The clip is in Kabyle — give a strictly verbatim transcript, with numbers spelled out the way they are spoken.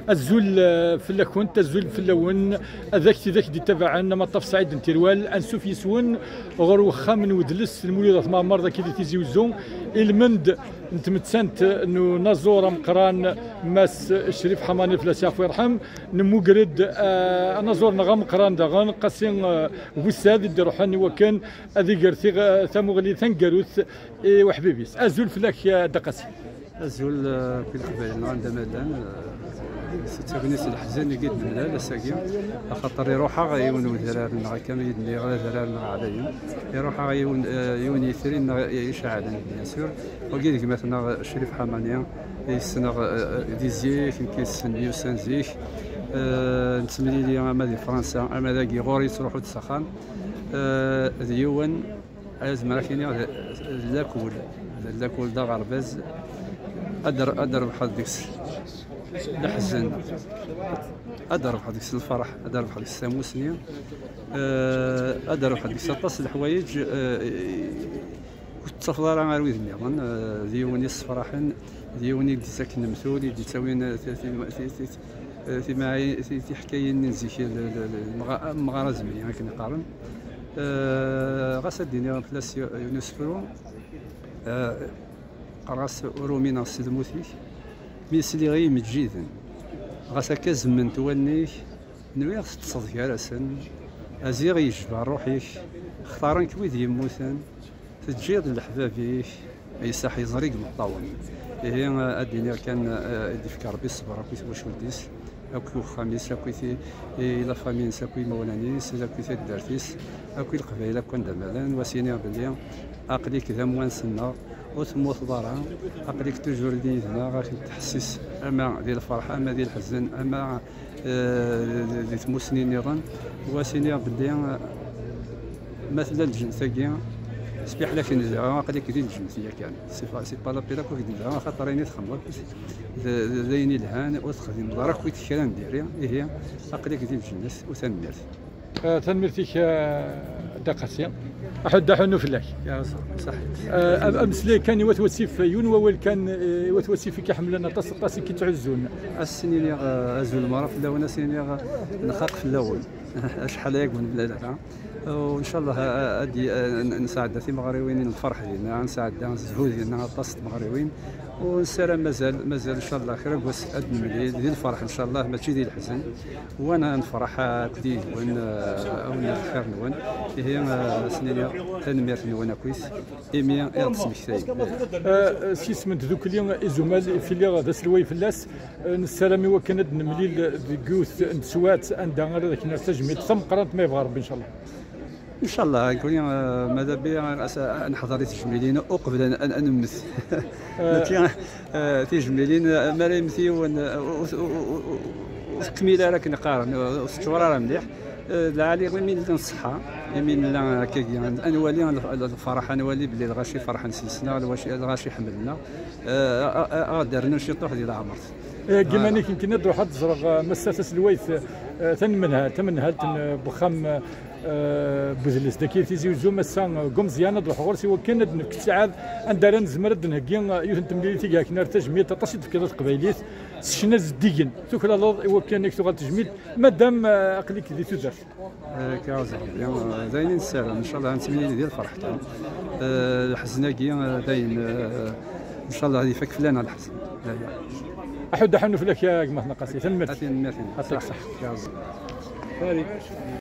Azul, eh, fell-akent, azul fell-awen, ad ak-, tidak d-ittabaɛen amaṭṭaf Saɛid n Tirwal, ansuf yes-wen ɣer uxxam n wedles Lmulud At Mɛemmer dagi di Tizi Uzzu, ilmend n tmettant n unaẓur ameqqran Mass Crif Ḥamani, fell-as yeɛfu yerḥem, nemmuger-d, eh, anaẓur-nneɣ ameqqran daɣen, Qasi, eh, Bussad, i d-iruḥen i wakken ad iger tiɣ-, tamuɣli taneggarut i uḥbib-is. Azul fell-ak, eh, Dda Qasi. Azul, eh, kul Leqbayel-nneɣ anda ma llan, eh, s tagnit n leḥzen i d-nemlal ass-agi, axaṭer iruḥ-aɣ yiwen n wedrar-nneɣ, akka i d-nniɣ, d adrar-nneɣ ɛlayen. Iruḥ-aɣ yiwen, eh, yiwen yitri-nneɣ iceɛlen, bien sûr. Wagi d gma-tneɣ Crif Ḥamani, i ssneɣ, eh, di zik, nekk yes-sen myussan zik. Eh, nettemlili ama di Fransa, ama dagi ɣur-i yettruḥu-d s axxam. Eh, d yiwen Azmer ad k-iniɣ d, d lakul, d lakul d aɣerbaz, ad d-, ad d-rebḥeḍ deg-s leḥzen, ad d-rebḥeḍ deg-s lferḥ, ad d-rebḥeḍ deg-s tamusni, eh, ad d-rebḥeḍ deg-s aṭas n leḥwayeǧ, eh, ur tettafeḍ ara ar wid nniḍen, eh, d yiwen yessefraḥen, d yiwen i d-yettaken lemtul, i d-yettawin, eh, ti-, ti-, ti-, ti-, eh, timɛayin, ti-, tiḥkayin n zik, l-, l-, l-, lemɣa-, lemɣar azemni akken qqaren. Eh, ɣas ad d-iniɣ fell-as y-, yiwen usefru, eh, qqareɣ-as ur umineɣ s lmut-ik, mi sliɣ i yimeǧǧiden, ɣas akka zemmment wallen-ik, nwiɣ teṭṭseḍ gar-asen, aziɣ yejba ṛṛuḥ-ik, xtaren-k wid yemmuten, teǧǧiḍ leḥbab-ik, ay saḥ yeẓri deg imeṭṭawen. Ihi, ad d-iniɣ kan, eh, i d-ifka Ṛebbi ṣṣber akk i twacult-is, akk i uxxam-is, akk i ti-, i la famille-ines, akk i imawlan-is, akk i taddart-is, akk i Leqbayel akk anda ma llan, wa s-iniɣ belli aql-ik d amwanes-nneɣ, ur temmuteḍ ara, aql-ik toujours din yid-neɣ, ad k-nettḥessis ama di lferḥ, ama di leḥzen, ama, eh, di, di tmusni nniḍen, wa s-iniɣ belli, eh, ma tella lǧennet-agi, sbiḥ lakin dɛu, aql-ik di lǧennet yakan. C'est pas, c'est pas la peine akk ad k-d-nedɛu, axaṭer ayen i txedmeḍ d, d, d ayen ilhan, ur texdimeḍ ara akk kra n diri, ihi, aql-ik di lǧennet, u tanemmirt. Eh, tanemmirt-ik, eh, Dda Qasi. Aḥuddu aḥunnu fell-ak. Ya, ṣaḥit. Eh, am-, ameslay kan, i wat wasif, yiwen wawal kan, eh, i wat wasif i k-iḥemmlen aṭas, aṭas i k-ittɛuzzun. Ad sen-iniɣ, eh, azul mara fell-awen, ad sen-iniɣ, eh, nxaq fell-awen. Acḥal ay agwen bla lehna. U ncallah, eh, ad y-, eh, n-, nesɛedda timeɣriwin n lferḥ dinna, nesɛedda zzhu dinna aṭas n tmeɣriwin. U nessaram mazal, mazal ncallah kra n wass ad nemlil di lferḥ ncallah, mačči di leḥzen. Wa nefreḥ akked yid-wen, eh, awen lxir-nwen. Ihi, eh, ad sen-iniɣ tanemmirt-nwen akkit, imi i ɣ-d-tesmektayem. Eh, s yisem n tdukli Izumal i filiɣ d aselway fell-as, eh, nessaram i wakken ad nemlil deg yiwet n teswiɛt anda ara d ak-nerr tajmilt tameqqrant ma yebɣa Rebbi, ncallah. Ncallah, nekkni, eh, mada bi, eh, as-, ad neḥḍer i tejmilin uqbel ad, ad, ad nemmet. Eh. Mačči, eh, tijmilin, eh, mi ara yemmet yiwen, eh, ur, ur, ur, ur, ur tekmil ara akken qqaren, ur, ur teččur ara mliḥ. Eh, lɛali imi nella nṣeḥḥa, imi nella akkagi, ad nwali l-, l-, lferḥ, ad nwali belli lɣaci ferḥen s yis-neɣ, lwaci-, lɣaci ḥemmlen-aɣ. Eh, a, a, a, ad d-rnun ciṭuḥ di leɛmert. Eh, gimanik, nekkni ad ruḥeɣ ad ẓreɣ, eh, massa taselwayt, eh, tanmenha-, tamenhalt n, eh, wexxam, eh, Budlis dagi Tizi Uzzu, massa, eh, Gumezyan, ad ruḥeɣ ɣur-s i wakken ad d-nefk ttiɛad anda ara nezmer ad d-nheggi, eh, yiwet n temlilit i iɛeknen ar tajmilt, aṭas i d-tefkiḍ i teqbaylit, s ccna zeddigen, tuklaleḍ i wakken ad k-tuɣal tejmilt, madam, eh, aql-ik di tudert. Eh, akka, eh, d ayen i nessaram, ncallah ad nettemlili di lferḥ kan. Eh, lḥezn-agi, eh, d ayen, eh, ncallah ad ifak fell-aneɣ lḥezn. Eh, Aḥuddu aḥunnu fell-ak a gma-tneɣ Qasi, tanemmirt. Atin, atin. Aṭak ṣṣeḥ. Akka.